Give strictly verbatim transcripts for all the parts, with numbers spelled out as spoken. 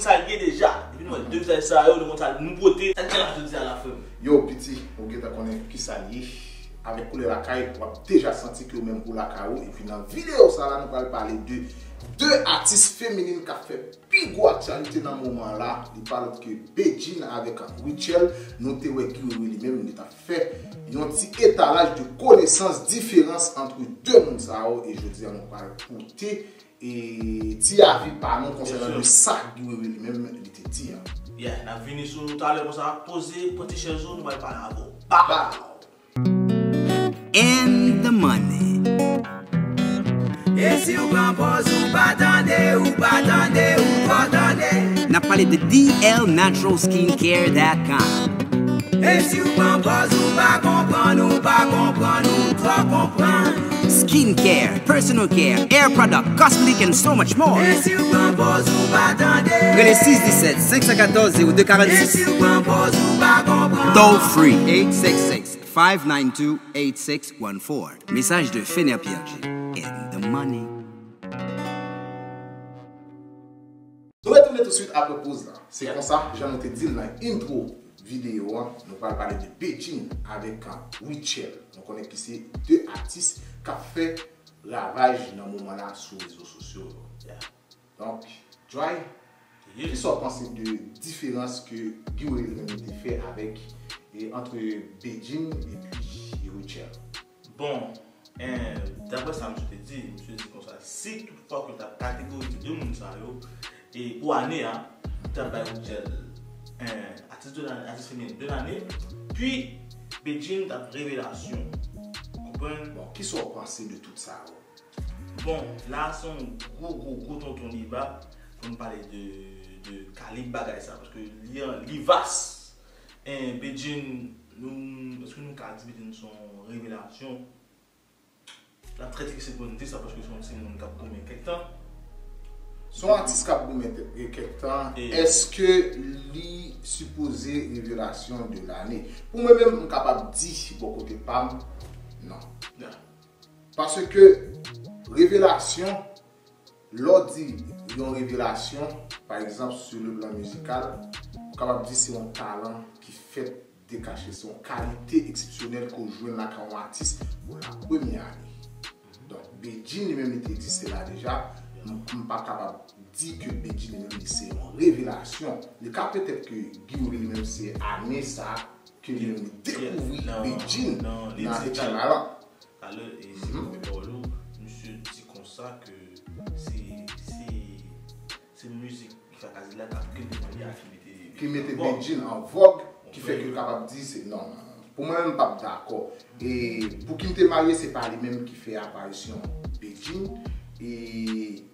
Sa l ye deja. Depi nou wè de vizaj sa yo, nou konn sa nou pote. Sa k gen la jodi a la, frè m? Yo, piti, ou gentan konnen ki sa l ye. Avèk koulè lakay, w ap deja santi ke ou menm ou lakay ou. Epi nan videyo sa la, nou pral pale de de atis feminin k ap fè pi gwo aktyalite nan moman la. Li pa lòt ke Bedjine avèk Rutshelle. Nou te wè Guy Wewe li menm, li t ap fè yon ti etalaj de konesans, diferans antre de moun sa yo. E jodi a, nou pral pote e ti avi pa nou konsènan de sa Guy Wewe li menm li te di a. Yeah, n ap vini sou nou talè konsa, poze, pran ti chèz ou, nou pral pale avè w. Bow! And the money. E si w pran pòz ou pa tande, ou pa tande, ou twò tande. N ap pale de D L natural skincare dot com. E si w pran pòz ou pa konprann, ou pa konprann, ou twò konprann. Skincare, personal care, hair product, cosmetic, and so much more. E si w pran pòz ou pa tande. Rele six dix-sept, cinq cent quatorze, zéro deux quarante-six. E si w pran pòz ou pa konprann. Toll free, eight six six, five nine two, eight six one four. Message de Fener Pierre G and the money. Nou retounen tousuit apre poz la. Se konsa, jan nou te di l nan intro videyo an, nou pral pale de Bedjine avèk Rutshelle. Nou konnen ki se de atis k ap fè ravaj nan moman la sou rezo sosyo yo. Yeah. Donk, Joy, ki sa w panse de diferans ke Guy Wewe li menm li te fè avèk, e, antre Bedjine epi Rutshelle? Bon, eh, daprè sa misye te di, misye di konsa, si toutfwa ke l t ap kategorize de moun sa yo, e pou ane a, li t ap bay Rutshelle, eh, atis de lane, atis feminin de lane, pi Bedjine t ap revelasyon. Ou konprann? Bon, kisa w panse de tout sa yo? Bon, la se yon gwo, gwo, gwo tonton deba pou n pale de, de kalib bagay sa, paske li, li vas. En, Bedjine, nou, èske nou ka di Bedjine se yon revelasyon? L ap trè difisil pou n di sa, paske se yon timoun k ap goumen kèk tan. Se yon atis k ap goumen te-, gen kèk tan. E èske li sipoze revelasyon de lane? Pou mwen menm, m kapab di, bò kote pa m, non. Yeah. Paske revelasyon, lè w di yon revelasyon, pa egzanp, sou le plan mizikal, ou kapab di se yon talan ki fèt dekache, se yon kalite eksepsyonèl ke w jwenn lakay yon atis pou la premyè ane. Donk, Bedjine li menm li te egziste la deja, m, m pa kapab di ke Bedjine li menm li se yon revelasyon. Li ka petèt ke Guy Wewe li menm se ane sa ke li menm li dekouvri Bedjine nan Etchy Malan. Talè, e se premye pawòl ou, misye di konsa ke se, se, se mizik ki fè Kadilak ak Ki m te marye a ki mete, ki mete Bedjine an vòg, ki fè ke l kapab di se, non, non, non. Pou mwen menm, m p ap dakò. E pou Ki m te marye, se pa li menm ki fè aparisyon Bedjine. E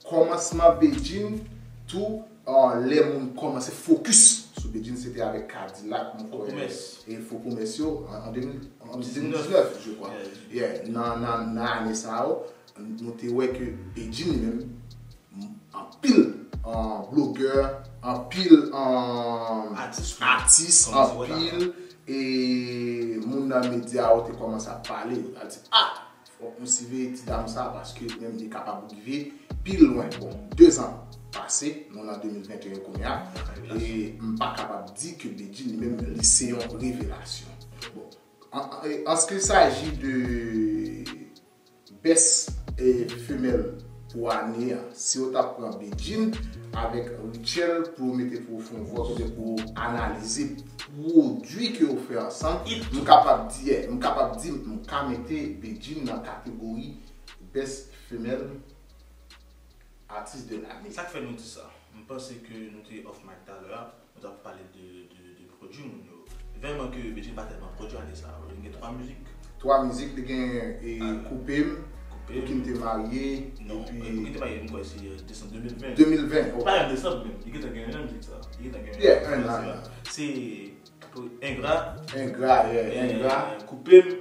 kòmansman Bedjine tou, ah, lè moun kòmanse fokis sou Bedjine, se te avèk Kadilak, mwen kwè. Fo Pwomès. E Fo Pwomès yo, an, an de mil, an de mil diznèf, je crois. Yeah. Yeah, nan, nan, nan ane sa yo, nou te wè ke Bedjine li menm, m, anpil, ah, blogè, anpil, ah, atis, atis, anpil, e moun nan medya yo te kòmanse ap pale, yo t ap di, ah, fòk nou siveye ti dam sa, paske li menm li kapab rive pi lwen. Bon, dezan pase, nou nan de mil venteyen kounye a, e m pa kapab di ke Bedjine li menm li se yon revelasyon. Bon, an, an, an ce qu'il s'agit de best, eh, femelle pou ane a, si yo t ap pran Bedjine avèk Rutshelle pou yo mete pou yo fè yon vòt oubyen pou yo analize pwodui ke yo fè ansanm, m kapab di, yeah, m kapab di, m ka mete Bedjine nan kategori best female artist de l'année. Sa k fè nou di sa? M panse ke nou te off mic talè a, nou t ap pale de, de, de pwodui moun yo. Vrèman ke Bedjine pa tèlman pwodui ane sa yo. Li gen twa mizik. Twa mizik, li gen, e, Koupe m, Koupe m, Pou ki m te marye, non, epi, e, Pou ki m te marye, m kwè se, e, desanm de mil ven. De mil ven, ok. Pa menm desanm menm. Li gentan gen yon mizik sa. Li gentan gen yon mizik sa. Yeah, engra, engra. Se Engra. Engra, yeah, e, Engra. Koupe m,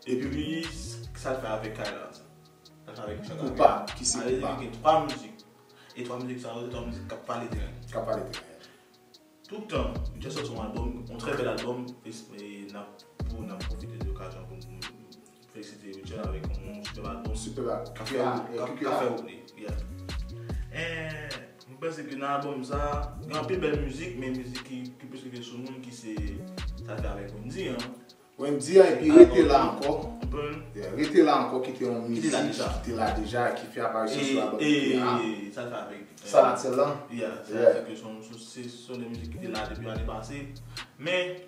epi, epi sa l fè avèk Kayla. Sa l fè avèk Koupa, ki se Koupa. Li gen twa mizik. E twa mizik sa yo, se twa mizik k ap pale teren. K ap pale teren. Tout tan, Rutshelle sòti yon albòm, yon trè bèl albòm, e, e n ap, pou n ap pwofite de okazyon pou n felisite Rutshelle avèk yon sipèb albòm. Sipèb albòm. K ap fè, yeah, k ap, k ap fè woule. Yeah. E, m Mwen panse ke nan albòm sa, gen anpil bèl mizik, men mizik ki, ki plis rive sou moun ki se sa fè avèk Wendyy an. Wendyy an, epi Rete La Ankò. Konprann? Yeah, Rete La Ankò ki te yon mizik ki te la deja, ki fè aparisyon sou albòm ki te la. E sa fè avèk, euh, Sa Natyèl lan? Yeah, sa fè ke se, se, se de mizik ki te la depi ane pase. Men,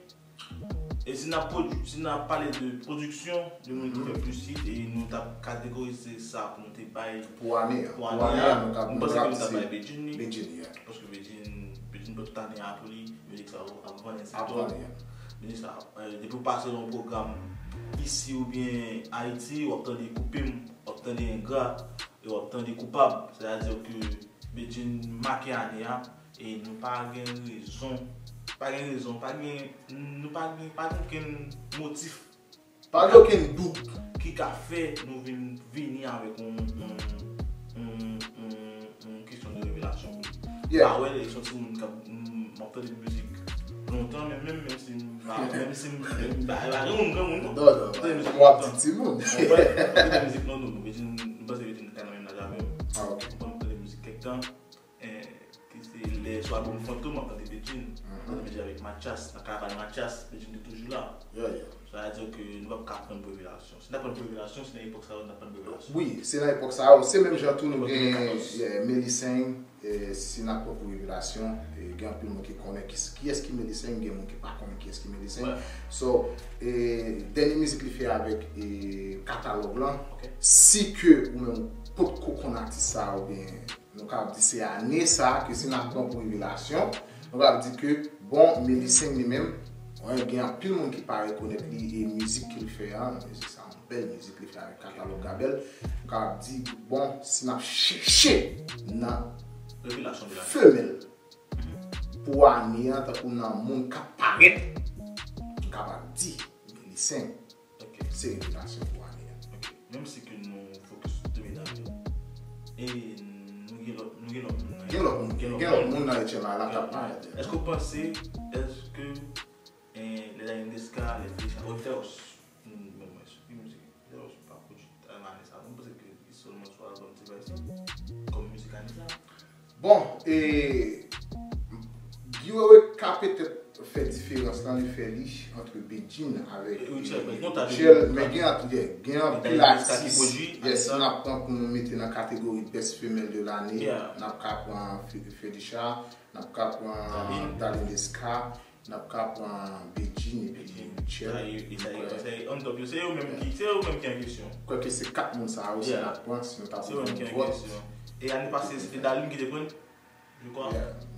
e si n ap pwodui, si n ap pale de pwodiksyon, de moun ki fè plis hit, e nou t ap kategorize sa pou nou te bay pou ane a. Pou ane a, nou ka, mwen panse ke nou ta bay Bedjine li. Bedjine, yeah. Paske Bedjine, Bedjine pran tout ane a pou li, mizik sa yo ap vann ensekto. Ap vann, yeah. Mizik sa, euh, depi w pase nan yon pwogram isi oubyen Ayiti, w ap tande Koupe m, w ap tande Engra, e w ap tande Koupab. Sètadi ke Bedjine make ane a, e nou pa gen rezon, pa gen rezon, pa gen, nou pa gen, pa gen okenn motif. Pa gen okenn dout. Ki ka fè nou vin, vini avèk yon, yon, yon, yon, yon kesyon de revelasyon pou li. Yeah. M pa wè l, e se yon timoun k ap, m, m ap tande mizik lontan, men menm, menm si m pa, menm si m, m pa, pa granmoun, granmoun, non. Non, non, m tande mizik lontan. W ap di timoun. Mwen, m tande mizik lontan, non, Bedjine, m panse Bedjine ka nan menm laj avè m. Ah, ok. M tande mizik kèk tan. Eh, ki se lè sou albòm Fantom, m ap tande Bedjine. M ap tande Bedjine avèk Mathias, nan Karavàn Mathias, Bedjine te toujou la. Yeah, yeah. Sa vle di ke nou p ap ka pran pou revelasyon. Si n ap pran pou revelasyon, se nan epòk sa yo n ap pran pou revelasyon. Wi, se nan epòk sa yo. Se menm jan tou nou gen, yeah, Melly Saint, eh, si n ap pran pou revelasyon, eh, gen anpil moun ki konnen ki, kiyès ki Melly Saint, gen moun ki pa konnen kiyès ki Melly Saint. So, eh, dènye mizik li fè avèk, eh, Katalòg lan, si ke ou menm ou potko konn atis sa oubyen Nou ka di se ane sa ke si n ap pran pou revelasyon, nou ka di ke, bon, Melly Saint li menm, wi, gen anpil moun ki pa rekonèt li e mizik ke l fè a, mizik sa, yon bèl mizik li fè avèk Katalòg Gabèl. Nou ka di, bon, si n ap chèche nan femèl pou ane a, tankou nan moun k ap parèt, nou kapab di Melly Saint. Ok. Se revelasyon pou ane a. Ok. Menm si ke nou fokis sou de medam yo. E nou gen lòt, nou gen lòt moun nan. Gen lòt moun, gen lòt moun nan H M I la k ap parèt. Èske w panse, èske, eh, lè Darline Desca, lè Felicia Roters, nou, bon, mwen, ki mizik Roters pa pwodui nan ane sa, mwen panse ke li sèlman sou albòm Ti Bay sa, kòm mizik ane sa. Bon, e Guy Wewe ka petèt fè diferans lan, li fè li antre Bedjine avèk Rutshelle, men gen antre, gen anpil atis, yes, n ap pran pou nou mete nan kategori best female de l'année, n ap ka pran Fe-, Felicia, n ap ka pran Darline Desca, n ap ka pran Bedjine epi Rutshelle. Sa ye, sa ye, sa ye on top yo. Se yo menm ki, se yo menm ki an kesyon. Kwèke se kat moun sa yo, si n ap pran, si nou ta pran vòt. E ane pase, se te Darline ki te pran, je crois.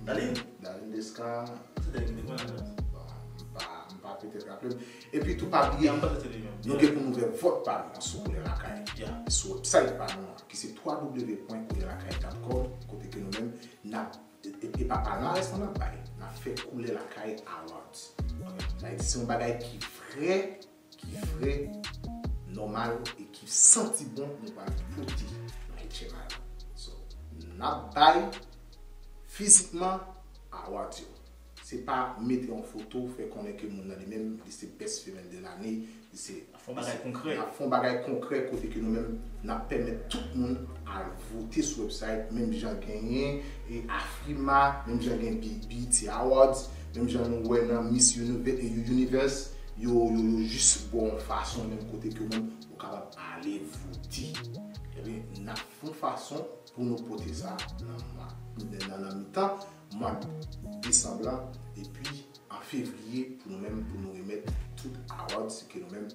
Darline? Darline Desca. Se Darline ki te pran la. Bon, m pa, m pa petèt raple m. Epi tou pa bliye, nou gen pou n ouvè vòt pa nou an sou Koulè Lakay. Sou website pa nou an, ki se w w w pwen koulè lakay dot com, kote ke nou menm, n ap E, e, e pa palmarès lan n ap bay, n ap fè Koulè Lakay Awards. Sa vle di se yon bagay ki vrè, ki vrè nòmal e ki santi bon nou pral pote nan H M I la. So, n ap bay fizikman awards yo. Se pa mete yon foto, fè konnen ke moun nan li menm, li se best female de l'année, li se N ap fè yon bagay konkrè. N ap fè yon bagay konkrè kote ke nou menm, n ap pèmèt tout moun al vote sou website, menm jan genyen, e, Afrima, menm jan gen B-, B E T Awards, menm jan nou wè nan Miss Univer-, e, Universe, yo, yo, yo jis ba w yon fason menm kote ke ou menm ou kapab ale vote. Ebyen, n ap fè yon fason pou nou pote sa nan mwa, nan, nan mitan mwa desanm lan, epi an fevriye, pou nou menm, pou nou remèt tout awards ke nou menm